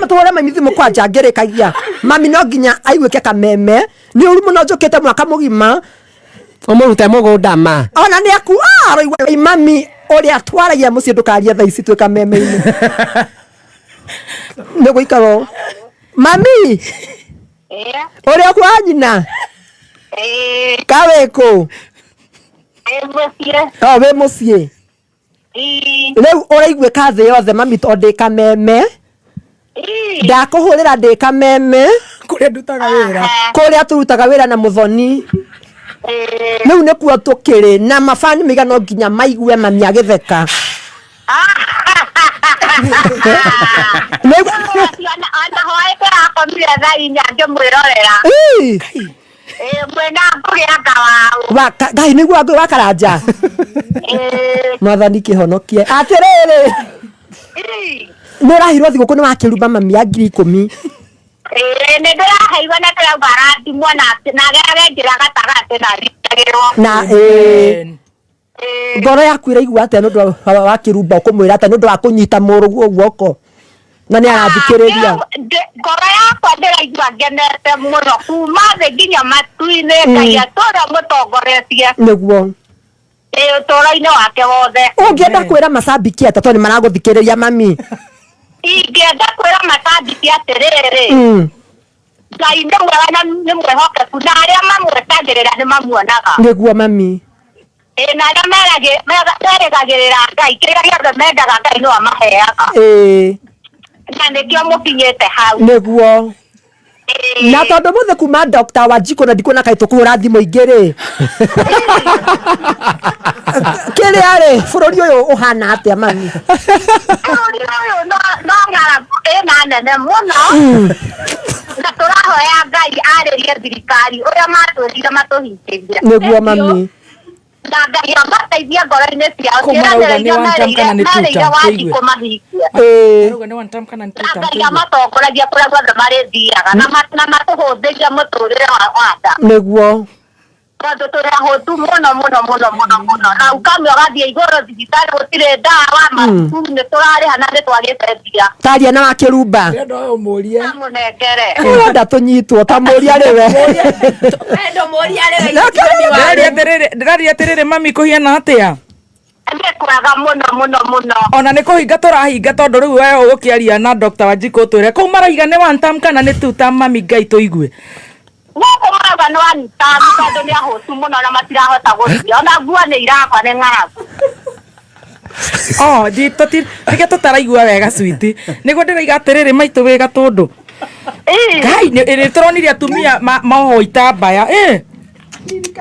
Tũhũre mami thimũ kwanja ngĩrĩkagia. Mami no nginya aiguĩke kameme. Nĩ ũru mũno njũkĩte mwaka mũgima. Ũmũrute mũgũnda ma. Ona nĩ aku aroigua mami ũrĩa twaragia mũciĩ ndũkarie thaa ici twĩ kameme-inĩ. Nĩ gũikara ũũ. Mami, ũrĩa kwa nyina ka wĩ kũ? O wĩ mũciĩ. Rĩu ũraiguĩka thĩ yothe mami tondũ ndĩ kameme. Ndakũhũrĩra ndĩ kameme. Kũrĩa ndutaga wĩra. Kũrĩa tũrutaga wĩra na mũthoni. Rĩu nĩkuo tũkĩrĩ na mabani maiga no nginya maigue mami agĩtheka. Ona hwaĩ ndĩrakomire thaa 4 ngĩmwĩrorera. Ii! Ĩĩ, mwĩna ngũgĩ anga waũ. Ngai nĩguo ngũgĩ wa karanja. Mwathani kĩhonokie. Atĩrĩrĩ, nĩ ũraheirwo thigũkũ nĩ wakĩrumba mami ya 10,000. Ĩĩ, nĩ ndĩraheirwo na ndĩrauga arathimwo na na agerage njĩra gatagatĩ na arindagĩrwo. Na ĩĩ ngoro yaku ĩraigua atĩa nĩ ũndũ wa kĩrumba ũkũmwĩra atĩa nĩ ũndũ wa kũnyita mũrũguo guoko na nĩ arathikĩrĩria? Ngoro yakwa ndĩraigua ngenete mũno kuma thĩ nginya matu-inĩ. Ngai atũre mũtongoretie. Nĩguo. Ĩĩ, ũtũũro-inĩ wake wothe. Ũngĩenda kwĩra macambiki atĩa tondũ nĩ maragũthikĩrĩria mami? Ingĩenda kwĩra macambiki atĩrĩrĩ, Ngai nĩ mwega na nĩ mwĩhokeku na arĩa mamwetagĩrĩra nĩ mamuonaga. Nĩguo mami. Ĩĩ, na arĩa merĩgagĩrĩra Ngai kĩrĩa gĩothe mendaga Ngai no amaheaga. Na nĩkĩo mũkinyĩte hau. Nĩguo. Na tondũ mũthĩ kuma Dr. Wanjikũ na ndikuona kaĩ tũkũhũra thimũ ingĩ rĩ, kĩrĩa rĩ, bũrũri ũyũ ũhana atĩa mami? Bũrũri ũyũ no ng'aragu ĩna nene mũno na tũrahoya Ngai arĩrie thirikari ũrĩa matwĩrire matũhingĩrie. Nĩguo mami. Na Ngai amateithie ngoro-inĩ ciao. Kũu marauga Ciĩranĩro nĩ iria one term kana nĩ two merĩire term, Wanjikũ tũigue. mahingie. Marauga nĩ one term kana nĩ two Na term, Ngai tũigue. amatongoragie kũrĩa guothe marĩthiaga na matũhũthĩrie mũtũrĩre wa nda. Nĩguo. Tondũ tũrĩ ahũtu mũno mũno mũno mũno mũno na ukamwe ũgathiĩ igũrũ thibitarĩ gũtirĩ ndawa, mathukuru nĩ tũrarĩha na nĩ twagĩte mbia. Taria na wakĩrumba. Ndĩrenda ũyũ mũrie. Mũnengere. Ũrenda tũnyitwo ta mũria rĩwe. Ndĩraria atĩrĩrĩ mami, kũhiana atĩa? Nĩ kwega mũno mũno mũno. Ona nĩ kũhinga tũrahinga tondũ rĩu we ũgũkĩaria na Dr. Wanjikũ ũtwĩre kũu maraiga nĩ one term kana nĩ two term mami, Ngai tũigue. Gũkũ marauga nĩ one term tondũ nĩ ahũtu mũno na matirahota gũthiĩ, ona nguo nĩ iragwa nĩ ng'aragu. Oh, nĩkĩo tũtaraigua wega switi. Nĩguo ndĩraiga atĩrĩrĩ maitũ wĩ gatũndũ. Ngai nĩ tũronire atumia moho itambaya.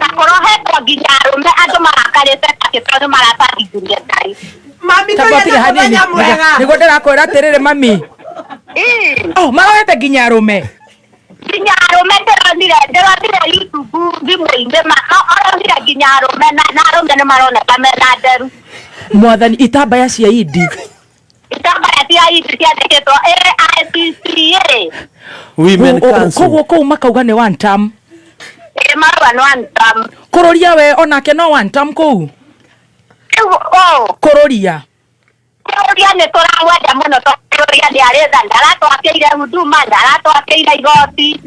Na kũrohetwo nginya arũme, andũ marakarĩte takĩ tondũ marabatithirie Ngai. Mami, Tamba tũgĩe ũtige na hanini. mũthenya mwega. Nĩguo ndĩrakwĩra atĩrĩrĩ mami. Oh, marohete nginya arũme. Nginya arũme ndĩronire YouTube thimũ-inĩ maronire nginya arũme na arũme nĩ maroneka mena nderu. Mwathani, itambaya cia indi. Itambaya cia indi ciandĩkĩtwo AIPCA. Women Council. Koguo kũu makauga nĩ one term. Ĩĩ, marauga nĩ one term. Kũrũria we onake no one term kũu? Rĩu, ũũ. Kũrũria. Kũrũria nĩ tũramwenda mũno tondũ kũrũria nĩ arĩ tha, nĩ aratwakĩire huduma, nĩ aratwakĩire igoti.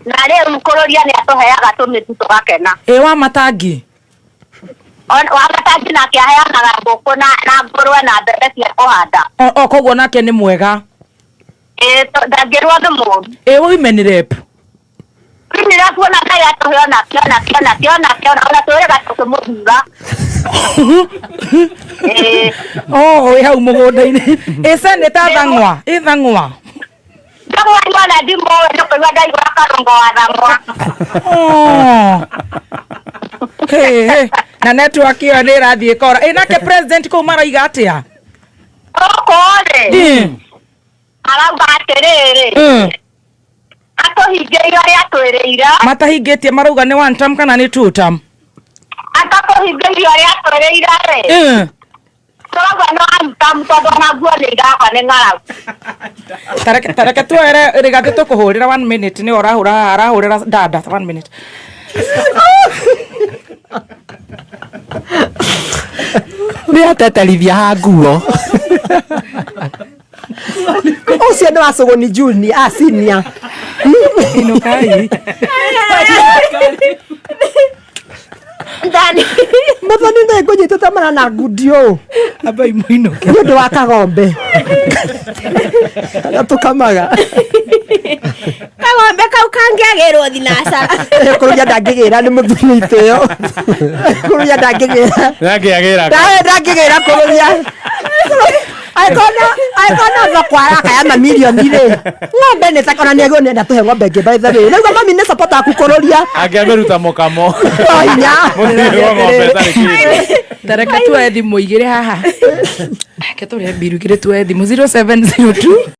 Na rĩu kũrũria nĩ atũheaga tũmĩtu tũgakena. Ĩ wa matangi? Wa matangi nake aheanaga ngũkũ na ngũrwe na mbembe cia kũhanda. O koguo nake nĩ mwega. Ĩ, ndangĩrwo nĩ mũru. Ĩ women rep? Women rep ona Ngai atũhe ona kĩ, ona kĩ, ona kĩ, ona kĩ, ona twĩrĩga tũkĩmũthura. Ĩ. Oh, wĩ hau mũgũnda-inĩ. Ĩ seneta Thang'wa, ĩ Thang'wa. Thang'wa ona ndimũĩ, nĩ kũigua ndaigua karũngo wa Thang'wa. Oh. Hĩ, hĩ. Na network ĩyo nĩ ĩrathiĩ ĩkora. Ĩ nake president kũu maraiga atĩa? Gũkũ rĩ, arauga atĩrĩrĩ, atũhingĩire ũrĩa atwĩrĩire. Matahingĩtie marauga nĩ one term kana nĩ two term? Atatũhingĩirie ũrĩa atwĩrĩire rĩ, tũrauga nĩ one term tondũ ona nguo nĩ iragwa nĩ ng'aragu. Tareke tuoere rĩgathĩ tũkũhũrĩra 1 minute, nĩwe ũrahũra haha, arahũrĩra dada 1 minute. Nĩ ateterithia ha nguo. Ũcio nĩ wa Sũgũni junior, ah, senior. Inũkai. Ndani. Mũthoni nĩ ngũnyitĩte mara na ngundi ũũ. Ambai mũinũke. Nĩ ũndũ wa kagombe. Karĩa tũkamaga. Kagombe kau kangĩagĩrwo thinacara. Kũrũria ndangĩgĩra nĩ mũthuri itĩo. Kũrũria ndangĩgĩra. Ndangĩagĩra. Ndangĩgĩra kũrũria. Angĩkorwo no thoko arakaya mamirioni rĩ, ng'ombe nĩ ta ona nĩ nenda tũhe ng'ombe ĩngĩ, by the way. Rĩu mami nĩ support aku kũrũria. Angĩamĩruta mũkamo. No hinya. Mũthuri wa ng'ombe ĩtarĩ kĩndũ. Tareke tuoe thimũ igĩrĩ haha. Reke tũrĩhe mbiru igĩrĩ tuoe thimũ 0702.